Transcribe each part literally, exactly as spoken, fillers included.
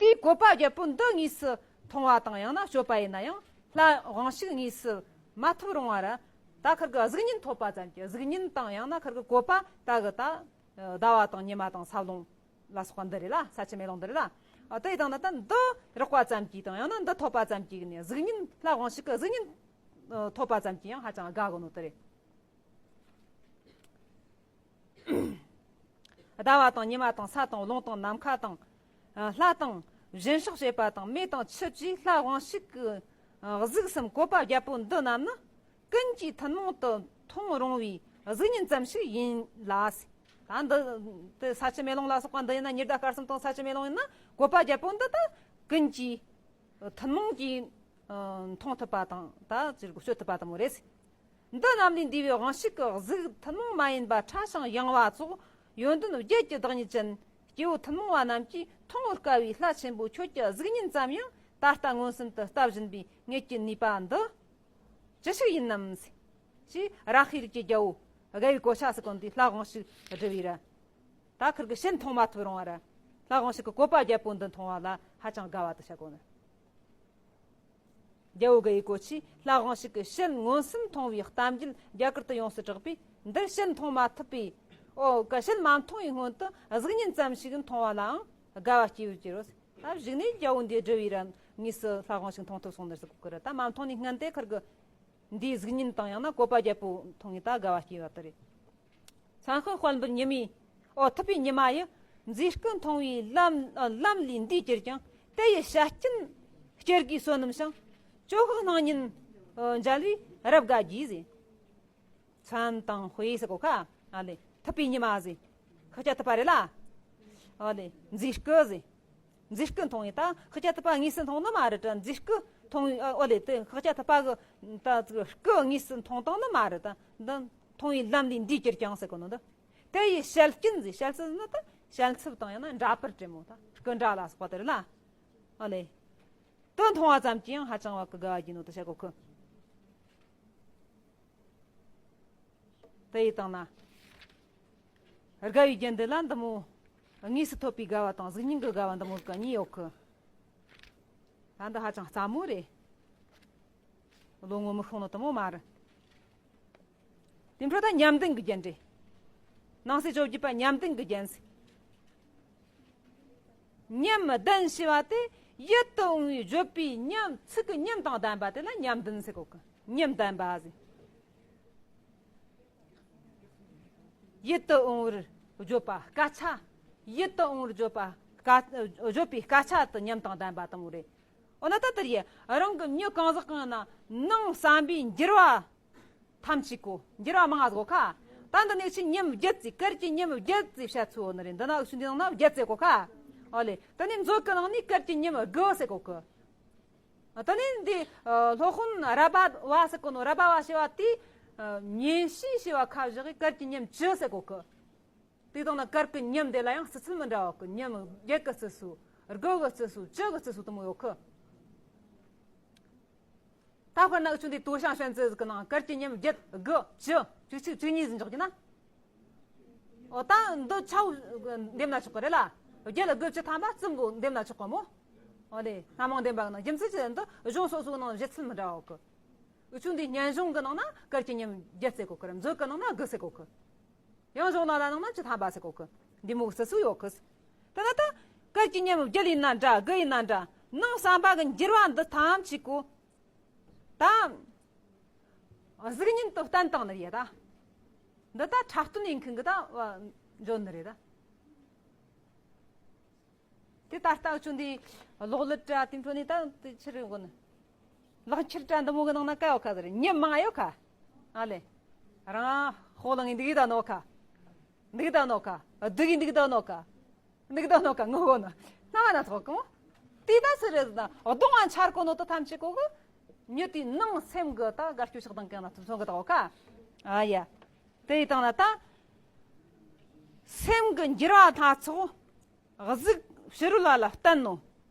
དེའི་བཀོད་པ་བརྒྱད་པོ་འདི་དངོས་སུ་མཐོང་བ་དང་ཡང་ན་སྤྱོད་པ་ཡིན་ན་ཡང་ལྷ་དབང་ཕྱུག་དངོས་སུ་མ་ཐུབ་རུང་བ་ར། ད་ཁིར་གི་གཟུགས་བརྙན་ཐོབ་པ་ཙམ་གྱིས་གཟུགས་བརྙན་དང་ཡང་ན་ཁིར་གི་བཀོད་པ་ད་གི་ད་ཟླ་བ་དང་ཉི་མ་དང་ས་ལོང་ལ་སོགས་པ་འདི་རེད་ལ། ས་ཆུ་མེ་ལོང་འདི་རེད་ལ། ཨ་དེ་ཡི་དང་ན་ད་འདི་རགས་པ་ཙམ་གྱིས་དང་ཡང་ན་འདི་ཐོབ་པ་ཙམ་གྱིས་ནས་གཟུགས་བརྙན་ལྷ་དབང་ཕྱུག་གི་གཟུགས་བརྙན་ཐོབ་པ་ཙམ་གྱིས་ཡང་ཧ་ཅང་དགའ་གོ་ནོ་དེ་རེད། ཟླ་བ་དང་ཉི་མ་དང་ས་དང་རླུང་དང་ནམ་མཁའ་དང་། ཨ་ལྷ་དང་། བཞིན་གཤེགས་བྱེད་པ་དང་མེ་དང་ཆུ་བཅས་ལྷ་དབང་ཕྱུག་གི་ཨ་གཟུགས་སམ་བཀོད་པ་བརྒྱད་པོ་འདི་རྣམས་ནི་ཀུན་གྱིས་ཐུན་མོང་དུ་མཐོང་རུང་བའི་གཟུགས་བརྙན་ཙམ་ཞིག་ཡིན་ལ། ད་འདི་དེ་ས་ཆུ་མེ་ལོང་ལ་སོགས་པ་འདི་ཡིན་ན། ཉི་ཟླ་སྐར་གསུམ་དང་ས་ཆུ་མེ་ལོང་ཡིན་ན་བཀོད་པ་བརྒྱད་པོ་འདི་ད་ཀུན་གྱིས་ཐུན་མོང་གིས་ཨ་མཐོང་ཐུབ་པ་དང་ད་ཅིག་སྤྱོད་ཐུབ་པ་དང་མོ་རེད། འདི་རྣམས་ལས་འདས་པའི་དབང་ཕྱུག་གི་གཟུགས་ཐུན་མོང་མ་ཡིན་པ་ཕྲ་ཞིང་ཡངས་པ་སོགས་ཡོན་ཏན་བརྒྱད་ཀྱི་བདག་ཉིད་ཅན་སྐྱེ་བོ་ཐུན་མོང་བ་རྣམས་ཀྱིས་མཐོང་བར་དཀའ་བའི་ལྷ་ཆེན་པོ་ཁྱོད་ཀྱི་གཟུགས་བརྙན་ཙམ་ཡང་ད་ལྟ་མངོན་སུམ་དུ་བལྟ་བཞིན་པའི་ངེད་ཀྱི་ནུས་པ་འདི་ཅི་ཞིག་ཡིན་ནམ། ཞེས་ར་ཧིའི་རིགས་ཀྱི་རྒྱལ་པོ་དགའ་བའི་གོ་ཆ་ཟེར་གོ་འདི་ལྷ་དབང་ཕྱུག་བསྒྲུབས་པའི་ར། ད་ཁིར་གི་ཞལ་མཐོང་མ་ཐུབ་རུང་བ་ར། ལྷ་དབང་ཕྱུག་གི་བཀོད་པ་བརྒྱད་པོ་འདི་མཐོང་བ་ལ་ཧ་ཅང་དགའ་བ་དུ་བྱ་གོ་ནི། རྒྱལ་པོ་དགའ་བའི་གོ་ཆས་ལྷ་དབང་ཕྱུག་གི་ཞལ་མངོན་སུམ་མཐོང་བའི་གཏམ་རྒྱུད་རྒྱ་གར་དུ་ཡོངས་སུ་གྲགས་པས། འདིར་ཞལ་མཐོང་མ་ཐུབ་པའི་ཨོ་ཀ་ཞལ་མ་མཐོང་བའི་སྔོན་དུ་གཟུགས་བརྙན་ཙམ་ཞིག་མཐོང་བ་ལའང་དགའ་བ་སྐྱེས་པར་གྱུར་རོ། ད་གཞུག་ནས་རྒྱལ་པོ་འདིས་བསྒྲུབས་པའི་ར་དངོས་སུ་ལྷ་དབང་ཕྱུག་མཐོང་ཐུབ་སོང་ནི་ཟེར་གོ་གི་ར། ད་མ་མཐོང་ནས་སྔོན་དེ་ཁིར་གི་འདིའི་གཟུགས་བརྙན་དང་ཡང་ན་བཀོད་པ་བརྒྱད་པོ་མཐོང་ངེ་ད་དགའ་བ་སྐྱེས་པ་དེ་རེད། མཚན་དཔལ་དཔལ་འབུལ་ཉི་མའི་ཨོ་ཐུབ་པའི་ཉི་མ་ཡི་མཛེས་སྐུ་མཐོང་བའི་ལམ་ལམ་ལས་འདས་གྱུར་ཀྱང་། དེ་ཡི་ཞལ་སྐྱིན་སྐྱེ་དགུའི་བསོད་ནམས་ཤིང་། ཅོ་ཤུག་སྣང་བརྙན་མཇལ་བས་རབ་དགའ་བགྱིས་ཟེར། མཚན་དང་དཔལ་ཟེར་གོ་ཁ། ཨ་ལེ་ཐུབ་པའི་ཉི་མ་ཟེར། ཤཱཀྱ་ཐུབ་པ་རེད་ལ། ཨ་ལེ་མཛེས་སྐུ་ཟེར། མཛེས་སྐུ་མཐོང་ཡིན་ད་ཤཱཀྱ་ཐུབ་པ་དངོས་སུ་མཐོང་ནི་མ་རེད་དྲ། མཛེས་སྐུ་མཐོང་ཡིན་ཨོ་ལེ་དེ་ཤཱཀྱ་ཐུབ་པ་གི་ད་སྐུ་དངོས་སུ་མཐོང་བཏང་ནི་མ་རེད་ད། འདི་མཐོང་བའི་ལམ་ལས་འདས་གྱུར་ཀྱང་ཟེར་གོ་ནོ་འདི། དེ་ཡི་ཞལ་སྐྱིན་ཟེར། ཞལ་སྐྱིན་ནི་ད་ཞལ་འཚུབ་དང་ཡང་ན་འདྲ་པར་བྲེ་མོ་ད་སྐུ་འདྲ་ལ་སོགས་པ་དེ་རེད་ལ། ཨོ་ལེ་དེ་མཐོང་བ་ཙམ་གྱིས་ཡང་ཧ་ཅང་བ་གི་དགའ་བ་སྐྱེས་ནོ་དེ་བཤད་གོ་ཁུ། དེ་ཡི་སྟེང་ན། དགའ་བའི་རྒྱན་འདི་ལ་འདི་མོ། དངོས་སུ་ཐོབ་པའི་དགའ་བ་དང་གཟུགས་བརྙན་གྱི་དགའ་བ་འདི་མོ་གཉིས་ཡོད་གི། ད་འདི་ཧ་ཅང་སླ་མོ་རེད། བློ་ངོ་མི་ཤོང་ནི་དེ་མོ་མ་རེད། དེ་འཕྲོ་ད་ཉམས་ལྡན་གྱི་རྒྱན་རེད། ནང་གསེས་བཅོ་བརྒྱད་པ་ཉམས་ལྡན་གྱི་རྒྱན་ཟེར། ཉམས་ལྡན་ཞེས་པ་དེ་ཡིད་དུ་འོང་བའི་བརྗོད་པའི་ཉམས་ཚིག་གི་ཉམས་དང་ལྡན་པ་དེ་ལ་ཉམས་ལྡན་ཟེར་གོ་གི། ཉམས་ལྡན་པ་ཟེར། ཡིད་དུ་འོང་བར་བརྗོད་པ་སྐད་ཆ། ཡིད་དུ་འོང་བར་བརྗོད་པ་སྐད་བརྗོད་པའི་སྐད་ཆ་དུ་ཉམས་དང་ལྡན་པ་དང་རེད། འོ་ན་ད་ལྟར་ཡི་རང་གི་མྱི་གང་ཟག་གང་ན་ནང་བསམ་པའི་འགྱུར་བ་ཐམས་ཅད་གོ། འགྱུར་བ་མང་ང་ཟིག་གོ་ཁ། ད་འདི་ནས་ཆི་ཉམས་བརྒྱད་ཙི་སྐར་གྱི་ཉམས་བརྒྱད་ཙི་བཤད་ཚུལ་འོ་ན་རེད། འདི་ན་འུ་ཆུ་འདི་ནང་ན་བརྒྱད་ཙི་གོ་ཁ། ཨོ་ལེ་ད་ནི་མཛོད་ཀྱི་ནང་ནས་སྐར་གྱི་ཉམས་དགུ་ཟེར་གོ་ཁི། ད་ནི་འདི་སློབ་དཔོན་ར་བ་བ་ཟེར་གོ་ནོ། ར་བ་བ་ཞེས་པ་དེ་ཉན་ཤེས་ཞེས་པ་ཁ་བཞག་གི་སྐར་གྱི་ཉམས་བཅུ་ཟེར་གོ་ཁི། དེ་དང་ན་སྐར་གྱི་ཉམས་དེ་ལ་ཡང་སྤྱི་ཚུལ་མི་འདྲ་བ་གི། ཉམས་བརྒྱད་ཀྱི་སྤྱི་སུ། དགུ་གི་སྤྱི་སུ། བཅུ་གི་སྤྱི་སུ་དུ་མོ་ཡོད་ཁི། ད་དཔེར་ན་འུ་ཆུ་འདི་ཏུའུ་ཞང་ཧྲན་ཙི་ཟིག་གི་ནང་སྐར་གྱི་ཉམས་བརྒྱད་དགུ་བཅུ་བཅུ་གཅིག་བཅུ་གཉིས་ཟིན་འཇོག་གི་ན། ཨོ་ད་འདི་ཆའོ་འདེམས་ན་ཆོག་གི་རེད་ལ། བརྒྱད་དགུ་བཅུ་ཐམ་པ་གསུམ་གོ་འདེམས་ན་ཆོག་གི་མོ། ཨོ་ལེ་སྣ་མང་འདེམས་པ་གི་ནང་རྒྱུ་མཚན་ཅི་འདི་གཞུང་སོ་སོའི་ནང་བཞེད་ཚུལ་མི་འདྲ་བ་གི། འུ་ཆུ་འདི་སྙན་གཞུང་གི་ནང་ན་སྐར་གྱི་ཉམས་བརྒྱད་ཟེར་གོ་གི་རེད། མཛོད་གི་ནང་ན་དགུ་ཟེར་གོ་གི། ཡང་གཞུང་ནང་ལ་ནང་ན་བཅུ་ཐམ་པ་ཟེར་གོ་གི། འདི་མོ་གི་སྤྱི་སུ་ཡོད་གི། དེ་ན་ད་སྐར་གྱི་ཉམས་བརྒྱད་ཡིན་ན་འདྲ་དགུ་ཡིན་ན་འདྲ་ནང་བསམ་པ་གི་འགྱུར་བ་འདི་ཐམས་ཅད་གོ། ད་གཟུགས་བརྙན་དུ་བསྟན་བཏང་ནི་རེད་ད། འདི་ད་འཁྲབ་སྟོན་ཡིན་མཁན་གི་ད་འཇོན་ནི་རེད་ད། དེ་ད་ལྟ་ཆུ་འདི་གློག་ཀླད་དྲ་དེ་འཕྲོ་ནས་ད་དེ་ཕྱིར་ཡོང་གི་ནི། ལག་འཁྱེར་དྲ་འདི་མོ་གི་ནང་ན་ཀ་ཡོད་ཁ་ཟེར། ཉམས་མང་ཡོད་ཁ། ཨ་ལེ། རང་ཧོ་ལང་གི་འདི་གི་ད་ནོ་ཁ། འདི་གི་ད་ནོ་ཁ། འདི་གི་འདི་གི་ད་ནོ་ཁ། འདི་གི་ད་ནོ་ཁ་ངོ་གོ་ནོ། སྣང་བ་ན་ཐོག་གོ། དེ་ད་སུ་རེད་ན་གདོང་ང་འཆར་གོ་ནོ་ད་ཐམས་ཅད་གོ་གི། མྱི་དེའི་ནང་སེམས་གི་ད་དགའ་སྐྱོ་ཆགས་སྡང་གང་ན་ཐུབ་སོང་གི་ད་འོ་ཁ། ཨ་ཡ། དེ་ཡི་སྟེང་ན་ད། སེམས་གི་འགྱུར་བ་སྣ་ཚོགས། གཟུགས་ཕྱི་རོལ་བ་ལ་བསྟན་ནོ།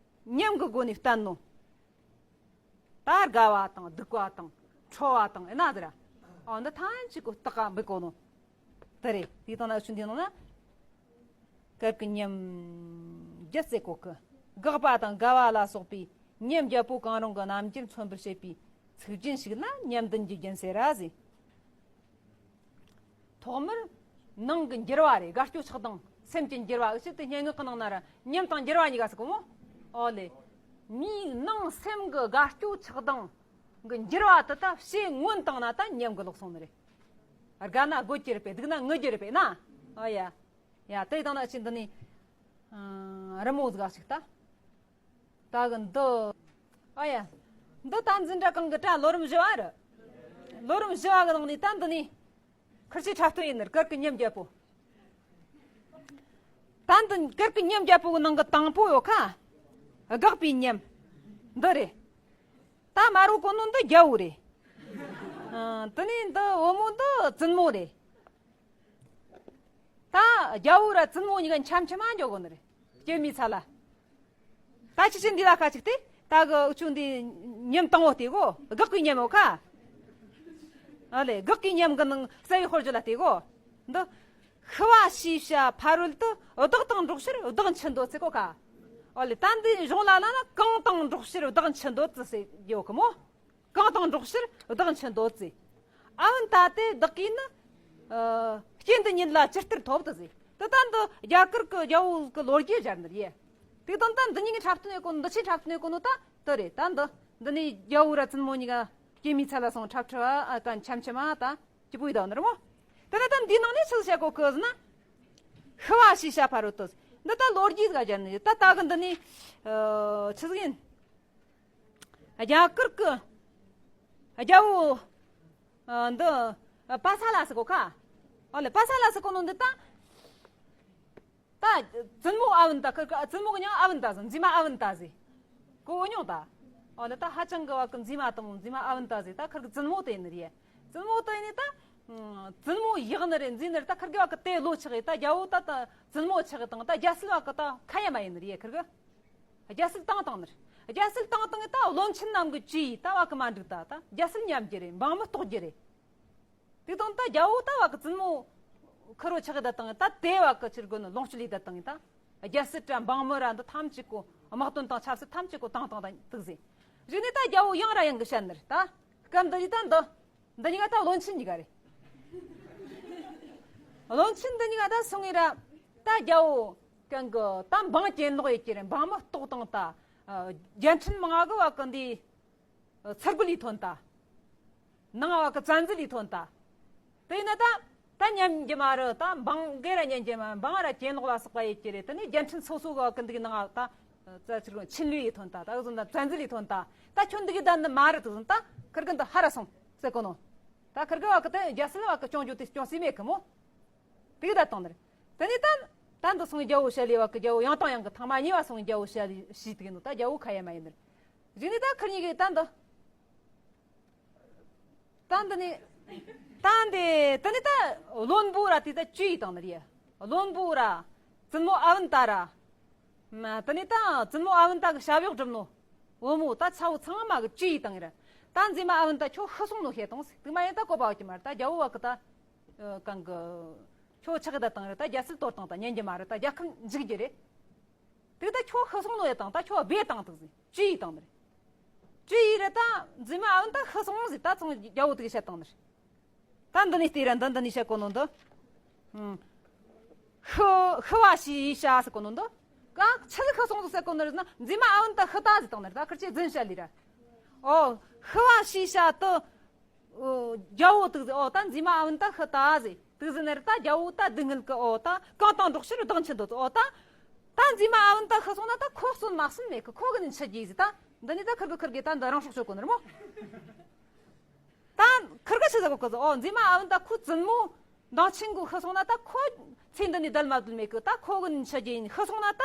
ཉམས་གི་སྒོ་ནས་བསྟན་ནོ། ད་དགའ་བ་དང་སྡུག་པ་དང་ཁྲོ་བ་དང་ཨེ་ན་དེ་ར། ཨ་འདི་ཐམས་ཅད་གོ་བརྟག་ག་འབུད་གོ་ནོ། དེ་རེད། དེ་དང་ན་ཆུ་འདི་ནང་ན། སྐར་གྱི་ཉམས་བརྒྱད་ཟེར་གོ་གི། དགག་པ་དང་དགའ་བ་ལ་སོགས་པའི་ཉམས་བརྒྱད་པོ་གང་རུང་གི་རྣམ་འགྱུར་མཚོན་པར་བྱེད་པའི་ཚིག་རྒྱན་ཞིག་ན་ཉམས་ལྡན་གྱི་རྒྱན་ཟེར་ར་ཟེར། ཐོག་མར་ནང་གི་འགྱུར་བ་རེད། དགའ་སྐྱོ་ཆགས་སྡང་སེམས་ཀྱི་འགྱུར་བ། འུ་ཆོ་དེ་སྙན་ངག་གི་ནང་ན་ར་ཉམས་དང་འགྱུར་བ་གཉིས་ཀ་ཟེར་གོ་མོ། ཨོ་ལེ། མིའི་ནང་སེམས་ཀྱི་དགའ་སྐྱོ་ཆགས་སྡང་གི་འགྱུར་བ་དེ་ད་ཕྱི་མངོན་བཏང་ན་ད་ཉམས་གི་ལོག་སོང་ནི་རེད། དགའ་ན་དགོད་ཀྱི་རེད་པས། སྡུག་ན་ངུ་རྒྱུ་རེད་པས་ན། ཨོ་ཡ། ཡ་དེ་དང་ན་ཅི་འདི་ནི་ཨ་རི་མོ་ཟིག་ཅིག་ད། ད་གི་འདི། ཨ་ཡ། འདི་ད་འཛིན་གྲྭ་གང་གི་གྲྭ་ལོ་རིམ་བཞི་བ་རེད། ལོ་རིམ་བཞི་བ་གི་ནང་ནས་ད་འདི་ནི། ཁུར་ཆེ་འཁྲབ་སྟོན་ཡིན་ནི་རེད། གུར་གི་ཉམས་བརྒྱད་པོ། ད་འདི་གུར་གི་ཉམས་བརྒྱད་པོ་གི་ནང་གི་དང་པོ་ཡོད་ཁ། དགག་པའི་ཉམས། འདི་རེད། ད་དམར་བོ་གོ་ནོ་འདི་རྒྱལ་བོ་རེད། ཨ། དེ་ནས་འདི་འོ་མོ་འདི་བཙུན་མོ་རེད། ད་རྒྱལ་བོ་ར་བཙུན་མོ་གཉིས་ཀ་འཆམ་འཆམ་མ་འཇོག་གོ་ནི་རེད། སྐྱེད་མོས་ཚལ་ལ། ད་ཅི་ཅི་འདི་ལ་ཁ་ཅིག་སྟེ། ད་གི་འུ་ཆོ་འདི་ཉམས་དང་བོ་སྟེ་གོ། དགག་གི་ཉམས་འོ་ཁ། ཨ་ལེ། དགག་གི་ཉམས་གི་ནང་རྩ་བའི་དཔེར་བརྗོད་ལ་སྟེ་གོ། འདི། ཤི་བ་ཤེས་བྱ་ཕ་རོལ་ཏུ་བདག་དང་འགྲོགས་ཕྱིར་བདག་འཆི་འདོད་ཚེ་གོ་ཁ། ཨ་ལེ། ད་འདི་གཞུང་ལ་ལ་ན་གང་དང་འགྲོགས་ཕྱིར་བདག་འཆི་འདོད་ཚེ་ཟེར་ཡོད་གི་མོ། གང་དང་འགྲོགས་ཕྱིར་བདག་འཆི་འདོད་ཚེ། ཨ་བུན་ཏ་དེ་བདག་གིས་ནི། ཨ། རྐྱེན་འདི་ཉིད་ལ་ཇི་ལྟར་ཐོབ་ཏུ་ཟེར། དེ་ད་འདི་རྒྱ་གར་གི་རྒྱལ་བོ་གི་ལོ་རྒྱུས་སྦྱར་ནི་རེད། དེ་དང་ད་འདི་ཉིད་འཁྲབ་སྟོན་ཡེ་གོ་ནོ། འདི་ཆི་འཁྲབ་སྟོན་ཡེ་གོ་ནོ་ད་དེ་རེད། ད་འདི་འདི་ནི་རྒྱལ་བོ་ར་བཙུན་མོ་གཉིས་ཀ་སྐྱེད་མོས་ཚལ་ལ་སོང་། འཁྲབ་འཁྲབ་བ་ཨ་ཀ་འཆམ་འཆམ་མ་ད་སྐྱིད་པོ་ཡི་ད་ནི་རེད་མོ། དེ་ནི་ད་འདིའི་ནང་ནས་ཆི་ཟིག་བཤད་གོ་གི་ཟེར་ན། ཤི་བ་ཤེས་བྱ་ཕ་རོལ་ཏུ། འདི་ད་ལོ་རྒྱུས་ཟིག་སྦྱར་ནི་རེད། ད་ད་གི་འདི་ནི། ཨ། ཆི་ཟིག་ཡིན། རྒྱ་གར་གི་རྒྱལ་བོ། ཨ། འདི་པ་ས་ལ་ཟེར་གོ་ཁ། ཨ་ལེ། པ་ས་ལ་ཟེར་གོ་ནོ་འདི་ད། ད་བཙུན་མོ་ཨ་བུན་ཏ། ཁུར་གི་བཙུན་མོ་གི་མྱིང་ཨ་བུན་ཏ་ཟེར། མཛེས་མ་ཨ་བུན་ཏ་ཟེར་གོ་མྱོང་ད། ཨ་ལེ། ད་ཧ་ཅང་གི་བ་གི་མཛེས་མ་དང་མོ། མཛེས་མ་ཨ་བུན་ཏ་ཟེར། ད་ཁུར་གི་བཙུན་མོ་དེ་ཡིན་ནི་རེད། བཙུན་མོ་དེ་ཡིན་ནི་ད། བཙུན་མོ་ཡག་ནི་རེད། མཛེས་ནི་རེད། ད་ཁུར་གི་བ་གི་དེ་ལོ་ཆགས་ཡི་ད། རྒྱལ་བོ་ད་ད་བཙུན་མོ་ཆགས་ཡི་དང་ད་རྒྱལ་སྲིད་བ་གི་ད་ཁ་ཡ་མ་ཡིན་ནི་རེད་ཁུར་གི། རྒྱལ་སྲིད་བཏང་བཏང་ནི་རེད། རྒྱལ་སྲིད་བཏང་བཏང་ངེ་ད་བློན་ཆེན་རྣམས་ཀྱིས་ཅི་ཡིས་ད་བ་གི་མ་འགྲིག་ད། ད་རྒྱལ་སྲིད་ཉམས་རྒྱུ་རེད། འབངས་མི་ལྟོགས་རྒྱུ་རེད། དེ་དང་ད་རྒྱལ་བོ་ད་བ་གི་བཙུན་མོ་ཁུར་བོ་ཆགས་ཡི་ད་བཏང་ངེ་ད་དེ་བ་གི་ཕྱིར་དགོས་ནི་ལོངས་སྤྱོད་ལས་ད་བཏང་ངེ་ད། རྒྱལ་སྲིད་ར་འབངས་མི་ར་འདི་ཐམས་ཅད་གོ། དམག་དོན་དང་ཆབ་སྲིད་ཐམས་ཅད་གོ་བཏང་བཏང་ད་འདུག་ཟེར། གཞུག་ནས་ད་རྒྱལ་བོ་ཡང་ར་ཡང་གི་བཤད་ནི་རེད། ད་སྐབས་འདི་ཡི་ད་འདི་འདི་གཉིས་ཀ་ད་བློན་ཆེན་གཉིས་ཀ་རེད། བློན་ཆེན་འདི་གཉིས་ཀ་ད་སོང་ངེ་ར་ད་རྒྱལ་བོ་གང་གི་ད་འབངས་གྱེན་ལོག་ཡེ་གི་རེད། འབངས་མི་ལྟོགས་བཏང་ད། རྒྱལ་ཕྲན་མང་གི་བ་གི་འདི། ཚུར་རྒོལ་ལས་ཐོན་ད། ནང་བ་གི་བཙན་འཛུལ་ལས་ཐོན་ད། དེ་ཡིན་ན་ད་ད་ཉན་རྒྱུ་མ་རེད། ད་འབངས་གི་ར་ཉན་རྒྱུ་མ། འབངས་ར་གྱེན་ལོག་ལ་སོགས་པ་ཡེ་གི་རེད། དེ་ནས་རྒྱལ་ཕྲན་སོ་སོ་གི་བ་གི་འདི་གི་ནང་ད་ཚུར་རྒོལ་ཆིན་ལུས་ཡེ་ཐོན་ད། ད་གི་ཟུང་ད་བཙན་འཛུལ་ལས་ཐོན་ད། ད་ཁྱོད་འདི་གི་ད་འདི་མ་རེད། དེ་ཟུང་ད་ཁུར་གི་འདི་ཧ་ར་སོང་ཟེར་གོ་ནོ། ད་ཁུར་གི་བ་གི་ད་རྒྱལ་སྲིད་བ་གི་སྐྱོང་རྒྱུ་དེ་སྐྱོང་སྲིད་མེད་གི་མོ། དེ་གི་ད་བཏང་ནི་རེད། དེ་ནས་ད་ད་འདི་སོང་རྒྱལ་བོ་བྱ་ལས་བ་གི་རྒྱལ་བོ་ཡང་དང་ཡང་གི་ཐེངས་མ་གཉིས་པ་སོང་རྒྱལ་བོ་བྱ་ལས་ཞུས་དེ་གི་ནོ། ད་རྒྱལ་བོ་ཁ་ཡ་མ་ཡིན་ནི་རེད། གཞུག་ནས་ད་ཁུར་གཉིས་གི་ད་འདི། ད་འདི་ནས་ད་འདི་དེ་ནས་ད་བློན་པོ་ར་དེ་ད་བཅོས་ཡེ་བཏང་ནི་རེད། བློན་པོ་ར་བཙུན་མོ་ཨ་བུན་ཏ་ར། མ་དེ་ནས་ད་བཙུན་མོ་ཨ་བུན་ཏ་གི་ཞབས་གཡོག་སྒྲུབ་ནོ། བུ་མོ་ད་ཚ་བོ་ཚང་མ་གི་བཅོས་ཡེ་བཏང་ངེ་ར། ད་མཛེས་མ་ཨ་བུན་ཏ་ཁྱོད་ཤི་སོང་ནོ་བཤད་བཏང་ཟེར། དེ་མ་ཡིན་ད་བཀོད་པ་བ་གི་མ་རེད། ད་རྒྱལ་བོ་བ་གི་ད་གང་གི་ཁྱོད་ཆགས་ཡི་ད་བཏང་ར། ད་རྒྱལ་སྲིད་གཏོར་བཏང་ད། ཉན་རྒྱུ་མ་རེད། ད་རྒྱལ་ཁམས་འཇིག་རྒྱུ་རེད། དེ་ད་ཁྱོད་ཤི་སོང་ནོ་ཡེ་བཏང་། ད་ཁྱོད་སྦས་བཏང་ཐུག་ཟེར། བཅོས་ཡེ་བཏང་ནི་རེད། བཅོས་ཡེ་ར་ད་མཛེས་མ་ཨ་བུན་ཏ་ཤི་སོང་ཟེར། ད་ཚང་རྒྱལ་བོ་དེ་གི་བཤད་བཏང་ནི་རེད། ད་འདི་ནས་བལྟས་ར་འདི་འདི་ནས་བཤད་གོ་ནོ་འདི། ཨང་། ཤི་ཤི་བ་ཞེས་བྱ་ཟེར་གོ་ནོ་འདི། གང་ཆི་ཟིག་ཤི་སོང་ཟིག་ཟེར་གོ་ནི་རེད་ན། མཛེས་མ་ཨ་བུན་ཏ་ཤི་ད་ཟེར་བཏང་ནི་རེད། ད་ཁུར་ཆེ་རྫུན་བཤད་ལི་ར། ཨོ། ཤི་བ་ཞེས་བྱ་དུ། ཨོ། རྒྱལ་བོ་དུག་ཟེར། ཨོ་ད་མཛེས་མ་ཨ་བུན་ཏ་ཤི་ད་ཟེར་དུག་ཟེར་ནི་རེད། ད་རྒྱལ་བོ་ད་སྡུག་བསྔལ་གི། ཨོ་ད་གང་དང་འགྲོགས་ཕྱིར་བདག་འཆི་འདོད་ཟེར། ཨོ་ད་ད་མཛེས་མ་ཨ་བུན་ཏ་ཤི་སོང་ན་ད་ཁོ་གསོན་མ་གསོན་མེད་གི། ཁོ་གི་ནི་འཆི་རྒྱུ་ཟེར། ད་འདི་ནས་ད་ཁུར་གི་ཁུར་གི་ད་འདི་རང་སྲོག་གཅོད་གོ་ནི་རེད་མོ། ད་ཁུར་གི་ཆི་ཟེར་གོ་གི་ཟེར། ཨོ་མཛེས་མ་ཨ་བུན་ཏ་ཁོ་བཙུན་མོ་མདང་ཆེན་གོ་ཤི་སོང་ན་ད་ཁོ་ཚེ་འདི་ནས་བསྡད་མ་བསྡད་མེད་གི། ད་ཁོ་གི་ནི་འཆི་རྒྱུ་ཡིན། ཤི་སོང་ན་ད་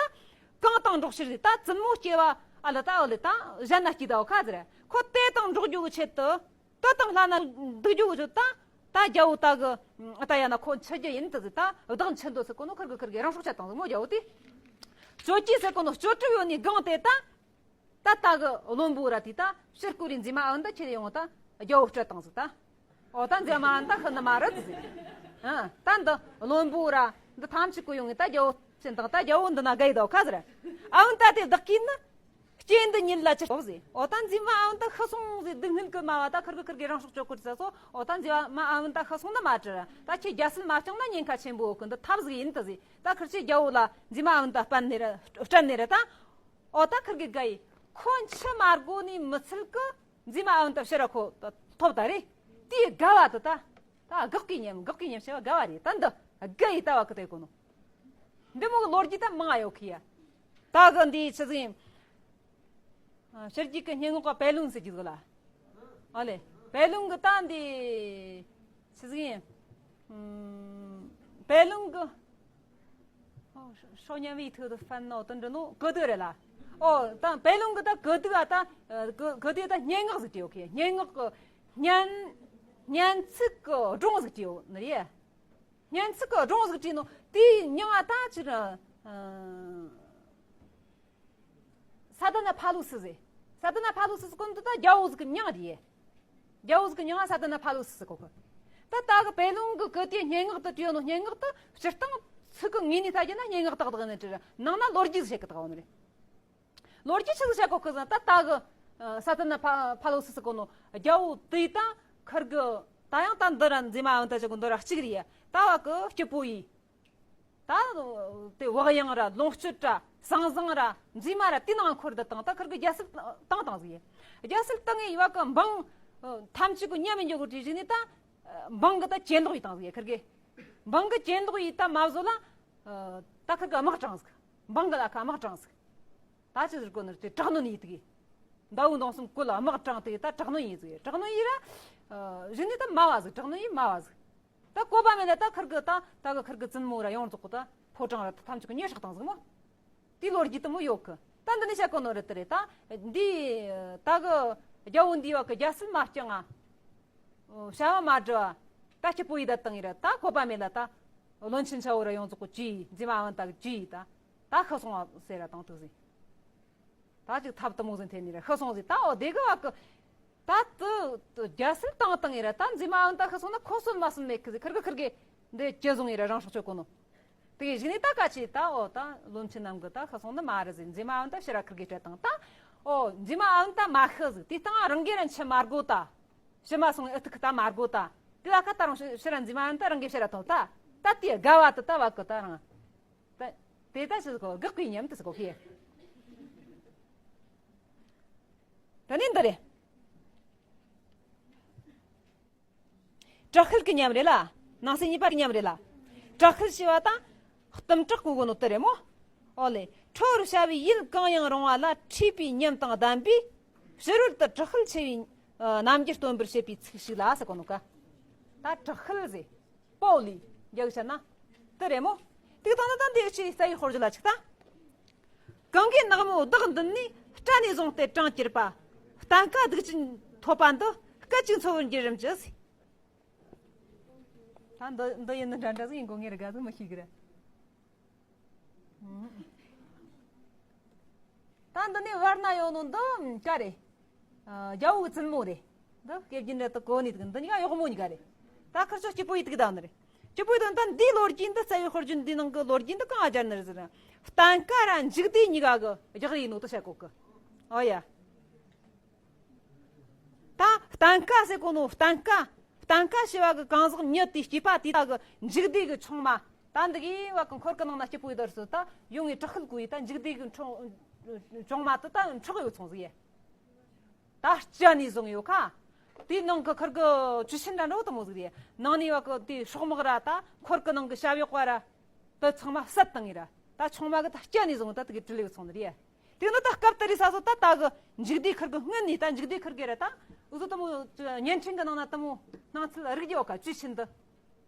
གང་དང་འགྲོགས་ཕྱིར་ཟེར། ད་བཙུན་མོ་སྐྱེ་བ་ཨ་ལ་ད་ཨོ་ལེ་ད་གཞན་ན་སྐྱེ་ད། ཨོ་ཁ་ཟེར། ཁོ་དེ་དང་འགྲོགས་རྒྱུ་གི་ཆེད་དུ། དེ་དང་ལྷན་ན་འདུག་རྒྱུ་གི་ཆེད་དུ་ད། ད་རྒྱལ་བོ་ད་གི་ད་ཡང་ན་ཁོ་འཆི་རྒྱུ་ཡིན་དུ་ཟེར། ད་བདག་འཆི་འདོད་ཟེར་གོ་ནོ་ཁུར་གི་ཁུར་གི་རང་སྲོག་བཅད་བཏང་ཟིག་མོ། རྒྱལ་བོ་དེ་གཅོད་རྒྱུ་ཟེར་གོ་ནོ་གཅོད་གྲབས་ཡོད་ནི་སྒང་དེ་ད། ད་ད་གི་བློན་པོ་ར་དེ་ད་ཕྱིར་སྐོར་རེ་མཛེས་མ་ཨ་བུན་ཏ་ཁྱེར་ཡོང་ད་རྒྱལ་བོ་སྤྲད་བཏང་ཟིག་ད། ཨོ་ད་མཛེས་མ་ཨ་བུན་ཏ་ཤི་ནི་མ་རེད་ཟེར། ཨ་ད་འདི་བློན་པོ་ར་འདི་ཐམས་ཅད་གོ་ཡོང་ངེ་ད་རྒྱལ་བོ་ ཕྱིན་དང་ད་རྒྱལ་བོ་འདི་ན་དགའ་ཡི་དོ་ཁ་ཟེར། ཨ་བུན་ཏ་དེ་བདག་གིས་ནི། སྐྱེ་འདི་ཉིད་ལ་ཅི་སྟོབས་ཟེར། འོ་ད་མཛེས་མ་ཨ་བུན་ཏ་ཤི་སོང་ཟེར་སྡུག་བསྔལ་གི་སྨྲ་བ་ད་ཁིར་གི་ཁིར་གི་རང་སྲོག་གཅོད་གོ་ཟེར་སོ། འོ་ད་མཛེས་མ་ཨ་བུན་ཏ་ཤི་སོང་ནི་མ་དྲི་ར། ད་ཁྱེད་རྒྱལ་སྲིད་མ་བསྐྱངས་ན་ཉེན་ཁ་ཆེན་པོ་གི། འདི་ཐབས་ཟིག་ཡིན་ད་ཟེར། ད་ཁིར་ཆོས་རྒྱལ་བོ་ལ་མཛེས་མ་ཨ་བུན་ཏ་སྤན་ནས་ར་སྤྲད་ནས་ར་ད། འོ་ད་ཁིར་གི་དགའ་ཡི། ཁོ་འཆི་མ་དགོས་ནི་མི་ཚུལ་གི་མཛེས་མ་ཨ་བུན་ཏ་ཕྱིར་ར་ཁོ་ཐོབ་ད་རེད། དེའི་དགའ་བ་དེ་ད། ད་དགག་གི་ཉམས་དགག་གི་ཉམས་བྱ་བ་དགའ་བ་རེད། ད་འདི་དགའ་ཡི་ལྟ་བ་གི་དེ་གོ་ནོ། འདི་མོ་གི་ལོ་རྒྱུས་ད་མང་ཡོད་ཁི་ཡ། ད་གི་འདི་ཆི་ཟིག་ཡིན། ཨ། ཕྱི་རྒྱལ་གི་སྙན་ངག་པ་པད་ལུང་ཟེར་གྱི་ཟིག་ལ། ཨ་ལེ། པད་ལུང་གི་ད་འདི་ཆི་ཟིག་ཡིན། ཨམ། པད་ལུང་གི། ཨོ། སྲོག་ཉམས་པའི་མཐུ་དུ་ཕན་ནོ་དུ་འདྲི་ནོ་གི་དུ་རེད་ལ། ཨོ། ད་པད་ལུང་གི་ད་གི་དུ་ཨ་ད་གི་གི་དུ་ད་སྙན་ངག་ཟིག་བྲིས་ཡོད་ཁི། སྙན་ངག་གི་སྙན་སྙན་ཚིག་གི་སྒྲུང་ཟིག་བྲིས་ཡོད་ནི་རེད། སྙན་ཚིག་གི་སྒྲུང་ཟིག་བྲིས་ནོ་དེའི་མྱིང་ང་ད་ཅི་ར། ཨ། ས་ཏ་ན་ཕ་ལུ་སི་ཟེར། ས་ཏ་ན་ཕ་ལུ་སི་ཟེར་གོ་ནོ་ད་རྒྱལ་བོ་ཟིག་གི་མྱིང་རེད། རྒྱལ་བོ་ཟིག་གི་མྱིང་ང་ས་ཏ་ན་ཕ་ལུ་སི་ཟེར་གོ་གི། ད་ད་གི་པད་ལུང་གི་གི་དེའི་སྙན་ངག་ཏུ་བྲིས་ནོ་སྙན་ངག་ཏུ་སྤྱིར་བཏང་ཚིག་གི་ངོས་ནས་ལྟ་རྒྱུ་ན་སྙན་ངག་ཏག་ཏག་ནི་བྲིས་ར། ནང་ན་ལོ་རྒྱུས་ཟིག་བཤད་གི་ཏག་ཡོད་ནི་རེད། ལོ་རྒྱུས་ཆི་ཟིག་བཤད་གོ་གི་ཟེར་ན་ད་ད་གི། ཨ། ས་ཏ་ན་ཕ་ཕ་ལུ་སི་ཟེར་གོ་ནོ་རྒྱལ་བོ་དེ་ད་ཁིར་གི་ད་ཡང་ད་འདི་ར་མཛེས་མ་ཨ་བུན་ཏ་ཅིག་གི་འདི་ར་གཅིག་རེད། ད་བ་གི་སྐྱིད་པོ་ཡིས། ད་དེ་བག་ཡངས་ར་ལོངས་སྤྱོད་ར་ཟང་ཟིང་ར་མཛེས་མ་ར་དེ་ནང་འཁོར་དུ་བཏང་། ད་ཁིར་གི་རྒྱལ་སྲིད་བཏང་བཏང་ཟིག་ཡིན། རྒྱལ་སྲིད་བཏང་ངེ་ཡི་བ་གི་འབངས་ཐམས་ཅད་གི་ཉམས་མི་འཇོག་གི་བྲིས་ཟིག་ནི་ད་འབངས་གི་ད་གྱེན་ལོག་ཡི་བཏང་ཟིག་ཡིན། ཁིར་གི་འབངས་གི་གྱེན་ལོག་ཡི་ད་མ་བཟོ་ལ། ད་ཁིར་གི་དམག་དྲངས་ཟིག། འབངས་གི་ལ་ཁ་དམག་དྲངས་ཟིག། ད་ཅི་ཟེར་གོ་ནི་དེ་དྲག་གནོན་ཡིན་དགོས། ཟླ་བོ་མདང་གསུམ་བཀོད་ལ་དམག་དྲངས་ཏེ་ད་དྲག་གནོན་ཡིན་ཟིག། དྲག་གནོན་ཡིན་ར། ཨ། གཞི་ནས་ད་སྨྲ་བ་ཟིག། དྲག་གནོན་ཡིན་སྨྲ་བ་ཟིག། ད་བཀོད་པ་མེད་ན་ད་ཁིར་གི་ད་ད་གི་ཁིར་གི་བཙུན་མོ་ར་ཡོངས་རྫོགས་གི་ད་ཕོ་བྲང་ར་ད་ཐམས་ཅད་གི་མྱེ་སྲེག་བཏང་ཟིག་མོ། དེའི་ལོ་རྒྱུས་དུ་མོ་ཡོད་གི། ད་འདི་ནས་བཤད་གོ་ནོ་རེད་དེ་རེད། ད་འདི་ད་གི་རྒྱལ་བོ་འདི་བ་གི་རྒྱལ་སྲིད་མ་བསྐྱངས་ང་། བྱ་བ་མ་བསྒྲུབས་པ། ད་སྐྱིད་པོ་ཡི་ད་བཏང་ཡི་ར། ད་བཀོད་པ་མེད་ལ་ད་བློན་ཆེན་ཆ་བོ་ར་ཡོངས་རྫོགས་གི་བཅོས་ཡི། མཛེས་མ་ཨ་བུན་ཏ་གི་བཅོས་ཡི་ད། ད་ཤི་སོང་བ་ཟེར་ར་དང་ཐུག་ཟིན། ད་ཅིག་ཐབས་དུ་མོ་ཟིན་ཐེ་ནི་ར་ཤི་སོང་ཟིན། ད་འོ་དེ་གི་བ་གི་ད་དུ་རྒྱལ་སྲིད་བཏང་བཏང་ཡི་ར། ད་མཛེས་མ་ཨ་བུན་ཏ་ཤི་སོང་ན་ཁོ་གསོན་མ་གསོན་མེད་གི་ཟིན། ཁིར་གི་ཁིར་གི་འདི་ཅི་བཟུང་ཡི་ར་རང་སྲོག་གཅོད་གོ་ནོ། དེ་གི་གཞིག་ནས་ད་ག་ཅི་ད་འོ་ད་བློན་ཆེན་རྣམས་གི་ད་ཤི་སོང་ནི་མ་རེད་ཟིན། མཛེས་མ་ཨ་བུན་ཏ་ཕྱིར་ར་ཁིར་གི་སྤྲད་བཏང་། ད་འོ་མཛེས་མ་ཨ་བུན་ཏ་མ་ཤི་ཟིན། དེ་སྟེང་རང་གི་ར་འཆི་མ་དགོས་ད། ཕྱི་མ་སོང་ཨི་ཐུག་ད་མ་དགོས་ད། དེ་ལ་ཁ་ད་རང་ཕྱི་ར་མཛེས་མ་ཨ་བུན་ཏ་རང་གི་ཕྱིར་ར་ཐོབ་ད། ད་དེ་དགའ་བ་དུ་ད་བ་གི་ད་རང་། ད་དེ་ད་ཅི་ཟིག་གོ་དགག་པའི་ཉམས་དུ་ཟིག་གོ་ཁི། ད་ནི་འདི་རེད། དྲག་ཤུལ་གྱི་ཉམས་རེད་ལ། ནང་གསེས་གཉིས་པ་གི་ཉམས་རེད་ལ། དྲག་ཤུལ་ཞེས་པ་དང་། གཏུམ་དྲག་གོ་གོ་ནོ་དེ་རེད་མོ། ཨོ་ལེ། ཁྲོ་བར་བྱ་བའི་ཡུལ་གང་ཡང་རུང་བ་ལ་འཁྲིས་པའི་ཉམས་དང་ལྡན་པས། ཕྱི་རོལ་དུ་དྲག་ཤུལ་ཆེ་བའི་རྣམ་འགྱུར་སྟོན་པར་བྱེད་པའི་ཚིག་ཞིག་ལ་ཟེར་གོ་ནོ་ཀ། ད་དྲག་ཤུལ་ཟེར། པའོ་ལི། རྒྱ་གི་བཤད་ན། དེ་རེད་མོ། དེ་དང་ད་ལྟ་འདི་ཡི་ཆེས་རྩ་བའི་དཔེར་བརྗོད་ལ་ཆིག་ད། གང་གིས་ནག་མོ་བདག་འདུལ་ནས། སྐྲ་ནས་བཟུང་སྟེ་བྲང་གྱུར་པ། བརྟན་དཀའ་སྡིག་ཅན་ཐོབ་པ་འདི། སྐད་ཅིག་འཚོལ་བར་འགྱུར་རམ་ཅི། ད་འདི་འདི་ཡིན་ན་འདྲ་འདྲ་ཟིག་ཡིན་གོ་ངེས་རེད་ག་ཟིག་མི་ཤེས་གི་རེད། ད་འདི་ནས་བར་ན་ཡོད་ནོ་འདི་ག་རེད། ཨ། རྒྱལ་བོ་གི་བཙུན་མོ་རེད། འདི་སྐེ་རྒྱན་རེད་དུ་གོ་ནི་འདི་གཉིས་ཀ་གཡོག་མོ་གཉིས་ཀ་རེད། ད་ཁིར་ཆོ་སྐྱིད་པོ་ཡི་དུག་ད་ནི་རེད། སྐྱིད་པོ་ཡི་དུག་ད་འདིའི་ལོ་རྒྱུས་འདི་རྩ་བའི་དཔེར་བརྗོད་འདི་ནང་གི་ལོ་རྒྱུས་འདི་གང་ང་སྦྱར་ནི་རེད་ཟེར་ན། བརྟན་དཀའ་ར་འཇིག་ལྡེ་གཉིས་ཀ་གི་རྒྱག་རེས་ཡིན་ནོ་དུ་བཤད་གོ་གི། ཨོ་ཡ། ད་བརྟན་དཀའ་ཟེར་གོ་ནོ་བརྟན་དཀའ། བརྟན་དཀའ་ཞེས་པ་གི་གང་ཟག་མྱི་དེའི་སྐྱེས་པ་དེ་དག་གི་འཇིག་ལྡེ་གི་ཆུང་མ། ད་འདི་གི་བ་གི་འཁོར་གི་ནང་ན་སྐྱིད་པོ་ཡོད་ཟེར་ད་ཡོང་ངེ་དྲག་ཤུལ་གོ་ཡི་ད་འཇིག་ལྡེ་གི་ཆུང་ཆུང་མ་དེ་ད་འཕྲོག་ཡོད་སོང་ཟིག་ཡེ། ད་སྐྱ་ནས་བཟུང་ཡོད་ཁ། དེའི་ནང་གི་ཁིར་གི་ཇུས་ཆེན་འདྲ་འདྲ་བོ་དུ་མོ་ཟིག་རེད། ནང་ནས་བ་གི་དེའི་སྲོག་དམག་ར་ད་འཁོར་གི་ནང་གི་ཞབས་གཡོག་པ་ར། དེ་ཚང་མ་བསད་བཏང་ངེ་ར། ད་ཆུང་མ་གི་ད་སྐྱ་ནས་བཟུང་ད་དེ་གི་དྲིལ་ཡོད་སོང་ནི་རེད། དེ་ནི་ད་སྐབས་དེ་རིང་ས་སོ་ད་ད་གི་འཇིག་ལྡེ་ཁིར་གི་སྔོན་ནས་ད་འཇིག་ལྡེ་ཁིར་གི་ར་ད་འུ་ཚོ་དུ་མོ་བརྙན་འཕྲིན་གི་ནང་ན་དུ་མོ་སྣང་ཚུལ་རིག་རྒྱུ་བ་ཁ་ཇུས་ཆེན་འདི།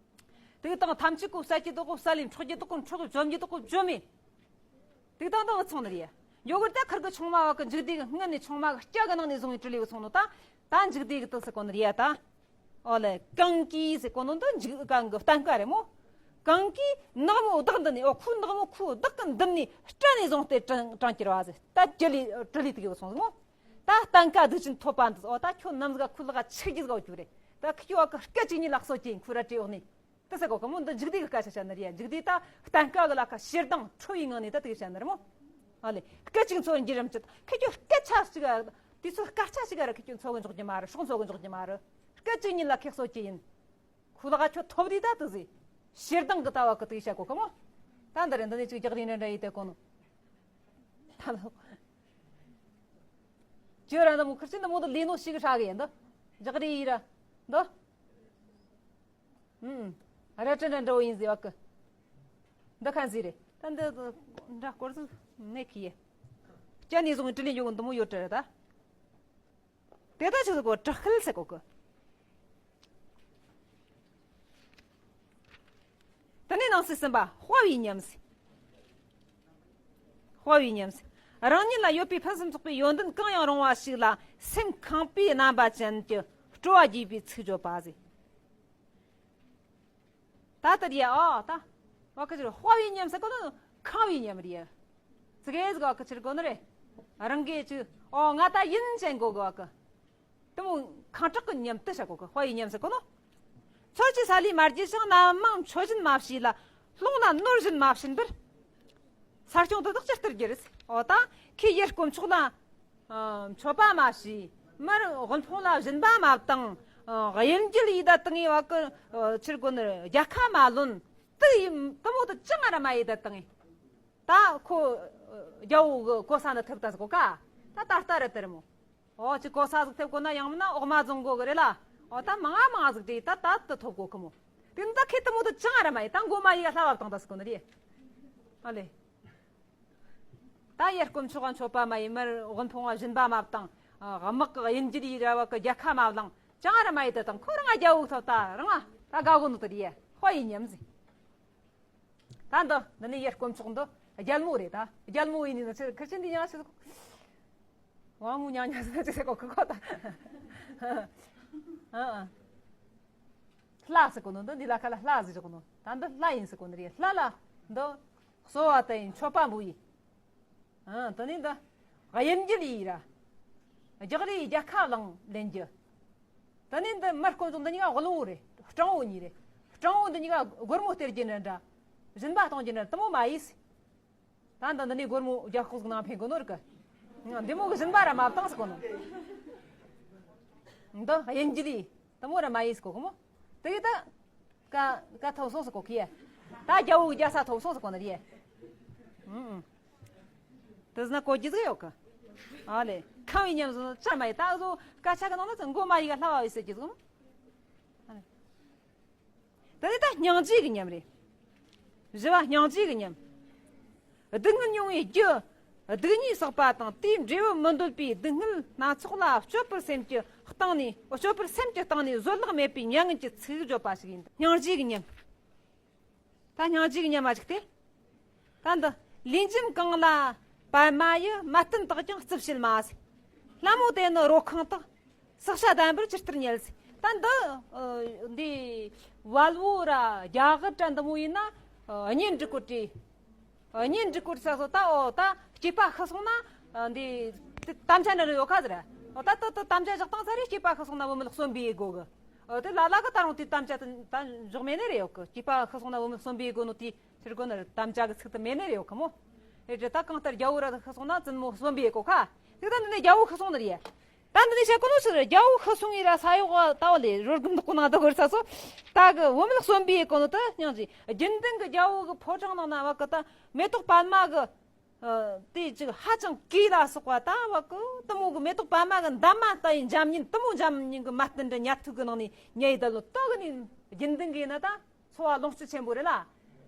དེ་དང་ཐམས་ཅད་ཀོ་བསད་ཀྱི་དོ་ཀོ་བསད་ལེ། འཕྲོག་རྒྱུ་དོ་ཀོ་འཕྲོག་གི། བཅོམ་རྒྱུ་དོ་ཀོ་བཅོམ་མེ། དེ་དང་དུ་འུ་ཚོང་ནི་རེད། ཡོ་གུར་ད་ཁིར་གི་ཆུང་མ་བ་གི་འཇིག་ལྡེ་གི་སྔོན་ནས་ཆུང་མ་གི་སྐྱ་གི་ནང་ནས་བཟུང་བའི་དྲིལ་ལེ་འུ་ཚོང་ནོ་ད། ད་འཇིག་ལྡེ་གི་དུ་ཟེར་གོ་ནི་རེད་ད། ཨོ་ལེ། གང་གིས་ཟེར་གོ་ནོ་འདི་འཇིག་གང་གི་བརྟན་དཀའ་རེད་མོ། གང་གིས་ནག་མོ་བདག་འདུལ་ནས། ཨོ་ཁོའི་ནག་མོ་ཁོའི་བདག་གི་འདུལ་ནས་སྐྲ་ནས་བཟུང་སྟེ་བྲང་བྲང་གྱུར་པ་ཟེར། ད་དྲིལ་ལེ་དྲིལ་ལེ་དེ་གི་སོང་ཟིག་མོ། ད་བརྟན་དཀའ་སྡིག་ཅན་ཐོབ་པ་འདི། ཨོ་ད་ཁྱོད་ནམ་ཟིག་ཁོའི་ལག་ཆིག་རྒྱུ་ཟིག་འོ་རྒྱུ་རེད། ད་ཁྱོད་བ་གི་སྐད་ཅིག་ཉིད་ལ་གསོད་ཀྱིན་ཁོ་ར་བྲེལ་འོག་ནས། དེ་ཟེར་གོ་གི་མོ། འདི་མཇུག་བསྡུས་ཀྱི་སྐད་ཆ་བཤད་ནི་རེད། མཇུག་བསྡུས་ད་གཏན་ཁ་གི་ལ་ཁ་ཞེ་སྡང་ཁྲོ་བའི་ངང་ནས་ད་དེ་བཤད་ནི་རེད་མོ། ཨ་ལེ། སྐད་ཅིག་འཚོ་བར་འགྱུར་རམ་ཅི། ཁྱེད་ཀྱི་སྐད་ཆ་ཞིག་ག་དུས་ཚོད་སྐར་ཆ་ཞིག་ག་ར་ཁྱེད་ཀྱི་འཚོ་གི་འཇོག་རྒྱུ་མ་རེད། སྲོག་འཚོ་གི་འཇོག་རྒྱུ་མ་རེད། སྐད་ཅིག་ཉིད་ལ་ཁེགས་གསོད་ཀྱི་ཡིན། ཁོ་ལ་ག་ཁྱོད་ཐོབ་དུས་ད་དུ་ཟིག་ཞེ་སྡང་གི་ལྟ་བ་གི་དུ་བཤད་གོ་གི་མོ། ད་འདི་རེད། འདི་ནས་ཅིག་རྒྱག་རེས་འདྲ་འདྲ་ཡིས་དེ་གོ་ནོ། ད་ལོ། ཇོ་ར་འདི་མོ་ཁུར་ཆེན་འདི་མོ་འདི་ལས་ནོ་ཞིག་ཧྲ་གི་ཡིན་འདི། རྒྱག་རེས་ཡིས་ར། འདི། ཨུམ། ར་ཏྲ་འདྲ་འདྲ་བོ་ཡིན་ཟེར་བ་གི། འདི་ཁ་ཟིག་རེད། ད་འདི་འདྲ་སྐོར་ཟིག་མེད་གི་ཡེ། སྐྱ་ནས་བཟུང་དྲི་ལན་ཡོད་གི་འདི་མོ་ཡོད་དྲ་རེད་ད། དེ་ལྟ་ཆོས་གོ་དྲག་ཤུལ་ཟེར་གོ་གི། དེ་ནས་ནང་གསེས་གསུམ་པ་དཔའ་བའི་ཉམས་ཟེར། དཔའ་བའི་ཉམས་ཟེར། རང་ཉིད་ལ་ཡོད་པའི་ཕུན་སུམ་ཚོགས་པའི་ཡོན་ཏན་གང་ཡང་རུང་བ་ཞིག་ལ་སེམས་ཁེངས་པའི་རྣམ་པ་ཅན་གྱི་སྤྲོ་བ་རྒྱས་པའི་ཚིག་བརྗོད་པ་ཟེར། ད་ལྟ་རེད་ཨ། ད་བ་ཀི་ཆི་རེད། དཔའ་བའི་ཉམས་ཟེར་གོ་ནི་ཁེངས་པའི་ཉམས་རེད། ཙི་གེ་ཟིག་བ་ཀི་ཆི་རེད་གོ་ནི་རེད། རང་གིས་ཅི་ཨོ་ང་ད་ཡིན་ཅན་གོ་གི་བ་ཀི། དེ་མོ་ཁེངས་དྲེགས་ཀྱི་ཉམས་དེ་བྱ་གོ་གི། དཔའ་བའི་ཉམས་ཟེར་གོ་ནོ། ཚོལ་གྱི་ས་ལས་མ་བརྗེད་ཅིང་ནམ་མང་མཆོད་བཞིན་མ་བྱས་ལ། སློང་ལ་ནོར་བཞིན་མ་བྱིན་པར། ས་སྐྱོང་དེ་དག་ཇི་ལྟར་བགྱི་རེད། འོ་ད་ཁོས་ཡར་དཀོན་མཆོག་ལ་ཨ་མཆོད་པ་མ་བྱས། མར་དབུལ་ཕོངས་ལ་སྦྱིན་པ་མ་བཏང་། ཨ་དབྱེན་འབྱེད་ཡས་ད་བཏང་ངེ་བ་ཀི། ཨ་ཆི་རེད་གོ་ནི་རེད། རྒྱལ་ཁ་མ་ལོན། དེ་ཡིན་དེ་མོ་དེ་ཅང་ར་མ་ཡས་ད་བཏང་ངེ། ད་ཁོ་རྒྱལ་བོ་གི་གོ་ས་ནས་ཐེབས་ད་ཟེར་གོ་ཀ། ད་ད་ལྟ་ར་དེ་རེད་མོ། ཨོ་ཅི་གོ་ས་ཟིག་ཐེབས་གོ་ན་ཡང་མིན་ན་འོག་མ་རྫོང་གོ་གི་རེད་ལ། ཨོ་ད་མང་ང་མང་ང་ཟིག་དེ་ད་ད་དུ་ཐོབ་གོ་གི་མོ། དེ་ནི་ད་ཁེ་དེ་མོ་དེ་ཅང་ར་མ་ཡས། ད་མགོ་མ་ཡས་ག་ལྷ་བབ་བཏང་ད་ཟེར་གོ་ནི་རེད། ཨ་ལེ། ད་ཡར་དཀོན་མཆོག་ག་མཆོད་པ་མ་ཡས། མར་དབུལ་ཕོངས་བ་སྦྱིན་པ་མ་བཏང་། ཨ་དམག་གི་དབྱེན་འབྱེད་ཡས་ར་བ་ཀི་རྒྱལ་ཁ་མ་བླངས། ཅང་ར་མ་ཡས་དེ་དང་ཁོ་རང་ང་རྒྱལ་བོ་ཐོབ་ད་རང་ང་ད་དགའ་གོ་ནོ་དེ་རེད། དཔའ་བའི་ཉམས་ཟེར། ད་འདི་འདི་ནི་ཡར་དཀོན་མཆོག་འདི་རྒྱལ་མོ་རེད་ད། རྒྱལ་མོ་ཡིན་ནི་ན་ཆི་ཁི་ཆི་འདི་ཉག་ཆི་ཟིག་བ་མོ་ཉག་ཉག་ཟིག་ན་ཆི་ཟེར་གོ་ཁི་ཁོ་ད། ཨ་ཨ། ལྷ་ཟེར་གོ་ནོ་འདི་འདི་ལ་ཁ་ལ་ལྷ་ཟེར་གོ་ནོ། ད་འདི་ལྷ་ཡིན་ཟེར་གོ་ནི་རེད། ལྷ་ལ་འདི་གསོལ་བ་དེ་ཡིན་མཆོད་པ་འབུལ་ཡིན། ཨ་དེ་ནས་འདི་དབྱེན་འབྱེད་ཡས་ར། རྒྱག་རེས་རྒྱལ་ཁ་བླངས་ལེན་རྒྱུ། དེ་ནས་འདི་མར་དཀོན་མཆོག་འདི་གཉིས་ཀ་དབུལ་བོ་རེད། སྤྲང་བོ་གཉིས་རེད། སྤྲང་བོ་འདི་གཉིས་ཀ་སྒོར་མོ་སྟེར་རྒྱུ་འདྲ་འདྲ། སྦྱིན་པ་གཏོང་རྒྱུ་འདྲ་དེ་མོ་མ་ཡས། ད་འདི་འདི་ནས་སྒོར་མོ་རྒྱ་ཁོག་ཟིག་ནང་འཕེན་གོ་ནོ་རིག་གི། འདི་མོ་གི་སྦྱིན་པ་ར་མ་བཏང་ཟེར་གོ་ནོ། འདི་དབྱེན་འབྱེད་ཡས། དེ་མོ་ར་མ་ཡས་ཟེར་གོ་གི་མོ། དེ་གི་ད་ཀ་ཀ་ཐོབ་སོང་ཟེར་གོ་གི་ཡ། ད་རྒྱལ་བོ་གི་རྒྱལ་ས་ཐོབ་སོང་ཟེར་གོ་ནི་རེད། ཨུ་ཨུ། དེ་ཟེར་ན་གོ་རྒྱུ་ཟིག་ཡོད་གི། ཨ་ལེ། ཁེངས་པའི་ཉམས་ཟེར་ན་ཅང་མ་ཡས། ད་འུ་ཟོ་སྐད་ཆ་གི་ནང་ན་ཚ་མགོ་མ་ཡས་ག་ལྷ་བབ་ཡས་ཟེར་རྒྱུ་ཟིག་མོ། ཨ་ལེ། དེ་ནས་ད་སྙིང་རྗེ་གི་ཉམས་རེད། བཞི་བ་སྙིང་རྗེ་གི་ཉམས། སྡུག་བསྔལ་མྱོང་བའི་རྒྱུ། སྡུག་བསྔལ་བསགས་པ་དང་དེའི་འབྲས་བུ་མི་འདོད་པའི་སྡུག་བསྔལ་སྣ་ཚོགས་ལ་སྤྱོད་པར་སེམས་ཀྱི་སྟེང་ནས། སྤྱོད་པར་སེམས་ཀྱི་སྟེང་ནས་བཟོད་གླགས་མེད་པའི་མྱ་ངན་གྱི་ཚིག་བརྗོད་པ་ཞིག་ཡིན། སྙིང་རྗེ་གི་ཉམས། ད་སྙིང་རྗེ་གི་ཉམས་མ་ཞིག་སྟེ། ད་འདི་ལུས་འཇིམ་གང་ལ་པདྨ་ཡི། མ་བསྟན་དག་ཀྱང་རྩིབས་བྱེད་མ་ཟེར། ལྷ་མོ་དེ་ནི་རོ་ཁེངས་དག། བསྲེགས་བྱ་ལྡན་པར་ཇི་ལྟར་ཉལ་ཟེར། ད་འདི་ཨ་འདི་བལ་བོ་ར་རྒྱ་གར་འདྲ་འདི་མོ་ཡིན་ན་ཨ་གཉེན་སྒྲིག་གོ་དྲི། ཨ་གཉེན་སྒྲིག་གོ་དྲི་ས་སོ་ད་ཨོ་ད་སྐྱེས་པ་ཤི་སོང་ན་ཨ་འདི་དམ་བཅའ་འདྲ་ནི་ཡོད་ཁ་ཟེར། ཨོ་ད་ད་ད་དམ་བཅའ་བཞག་བཏང་ཚར་རེ་སྐྱེས་པ་ཤི་སོང་ན་བུད་མེད་གསོན་པོ་ཡེ་དགོ་གི། ཨོ་དེ་ལ་ལ་གི་ད་རུང་དེ་དམ་བཅའ་དེ་ད་འཇོག་མེད་ནི་རེ་ཡོད་གི། སྐྱེས་པ་ཤི་སོང་ན་བུད་མེད་གསོན་པོ་ཡེ་དགོ་ནོ་དེ། ཕྱིར་གོ་ནི་དམ་བཅའ་གི་ཚིག་དེ་མེད་ནི་རེ་ཡོད་ཁ་མོ། ཨེ་དེ་ད་གང་ལྟར་རྒྱལ་བོ་ར་ཤི་སོང་ན་བཙུན་མོ་གསོན་པོ་ཡེ་གོ་ཁ། དེ་ད་འདི་ནས་རྒྱལ་བོ་ཤི་སོང་ནི་རེད། ད་འདི་ནས་བཤད་གོ་ནོ་ཞིག་རེད། རྒྱལ་བོ་ཤི་སོང་ངི་ར་ས་ཡོག་ད་བ་ལས་རོ་སྒམ་འདུག་གོ་ནང་ད་གོ་ར་ས་སོ། ད་གི་བུད་མེད་གསོན་པོ་ཡེ་གོ་ནོ་ད་སྙིང་རྗེ། རྒྱུན་ལྡན་གི་རྒྱལ་བོ་གི་ཕོ་བྲང་ནང་ན་བ་གི་ད་མེ་ཏོག་པདྨ་གི་ཨ་དེ་ཅིག་ཧ་ཅང་གོས་ལ་སོགས་པ་ད་བ་གི་དེ་མོ་གི་མེ་ཏོག་པདྨ་གི་འདབ་མ་ལྟ་ཡི་འཇམ་མཉེན་དེ་མོ་འཇམ་མཉེན་གི་མ་བསྟན་འདྲ་ཉལ་ཐུག་གི་ནང་ནས་ཉལ་ཡི་ད་ལོ། ད་གི་ནི་རྒྱུན་ལྡན་གི་ཡིན་ན་ད། འཚོ་བ་ལོངས་སྤྱོད་ཆེན་པོ་རེད་ལ།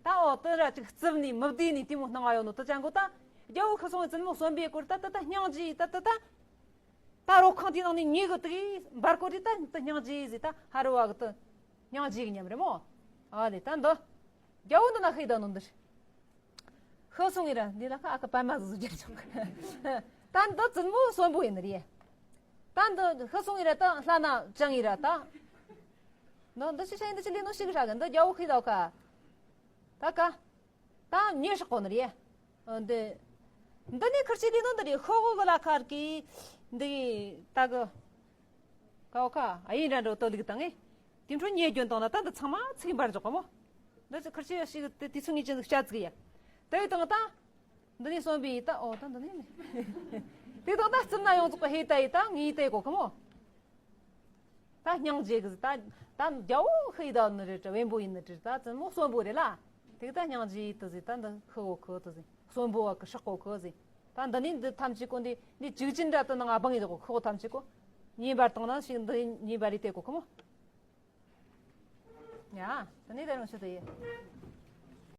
ད་འོ་དེ་ར་ཅིག་རྩིབ་ནས་མི་བདེ་ནས་དེ་མོ་སྣང་བ་ཡོད་ནོ་དེ་ཅང་གོ་ད། རྒྱལ་བོ་ཤི་སོང་བའི་བཙུན་མོ་གསོན་པོའི་སྐོར་ད་ད་ད་སྙིང་རྗེ་ད་ད་ད། ད་རོ་ཁང་དེའི་ནང་ནས་ཉལ་གི་དེ་འབར་གོ་དེ་ད་ད་སྙིང་རྗེ་ཟེར། ད་ཧ་རུ་བ་གི་ད་སྙིང་རྗེ་གི་ཉམས་རེད་མོ། ཨ་ལེ་ད་འདི། རྒྱལ་བོ་འདི་ན་ཤི་ད་ནོ་འདི། ཤི་སོང་ངི་ར་འདི་ལ་ཁ་ཨ་ཁ་པད་མ་ཟུ་ཟུ་རྒྱབ་ཆོག་ད་འདི་བཙུན་མོ་གསོན་པོ་ཡིན་ནི་རེད། ད་འདི་ཤི་སོང་ངི་ར་ད་ལྷ་ན་བཅང་ངི་ར་ད། ནོ་འདི་ཤི་ཤ་ཡིན་འདི་ཤི་ལི་ནོ་ཤི་གི་ཧྲ་གི་འདི་རྒྱལ་བོ་ཤི་ད་ཁ། ད་ཀ། ད་ཉེ་ཧྲག་གོ་ནི་རེད། འདི། འདི་ནི་ཁིར་ཆི་ལི་ནོ་འདི་རེད། ཤོག་གོ་གི་ལ་ཁར་གི། འདི་ད་གི། ཀའོ་ཁ་ཨ་ཡིན་ར་འགྲོ་ཏོ་ལིག་དང་ངེ། དེ་འཕྲོ་ཉེ་རྒྱུན་བཏང་ན་ད་འདི་ཚང་མ་ཚིག་འབར་འཇོག་གི་མོ། འདི་ཚོ་ཁར་ཆེ་ཞིག་དེ་དུས་ཚོད་ངེས་ཅན་ཞིག་བྱ་ཚིག་ཡ། དེ་བཏང་ད། འདི་ནས་གསོན་པའི་ད་ཨོ་ད་འདི་ནས་མེད། དེ་བཏང་ད་རྩིབ་ན་ཡོངས་རྫོགས་ཀྱི་ཧེ་ད་ཡི་ད་ངའི་ད་ཡི་གོ་གི་མོ། ད་སྙིང་རྗེ་གི་ཟེར་ད་ད་རྒྱལ་པོ་ཧི་ཡི་ད་ནི་རེད་བེམ་པོ་ཡིན་ནི་རེད་ད་བཙུན་མོ་གསོན་པོ་རེད་ལ། དེ་ད་སྙིང་རྗེ་ཡི་ད་ཟེར་ད་འདི་ཧི་གོ་གི་ད་ཟེར་གསོན་པོ་བ་གི་ཧྲག་གོ་གི་ཟེར། ད་འདི་ནི་འདི་ཐམས་ཅད་ཀོ་འདི་འདི་བཅུ་གཅིག་འདྲ་ད་ནང་ཨ་བང་ཡི་ད་གོ་ཁི་གོ་ཐམས་ཅད་ཀོ། ཉིན་པར་བཏང་ན་ཞིག་འདི་ཉིན་པར་ཡི་ད་གོ་གི་མོ། ཡ། ད་ནི་ད་རུང་ཤི་ད་ཡི།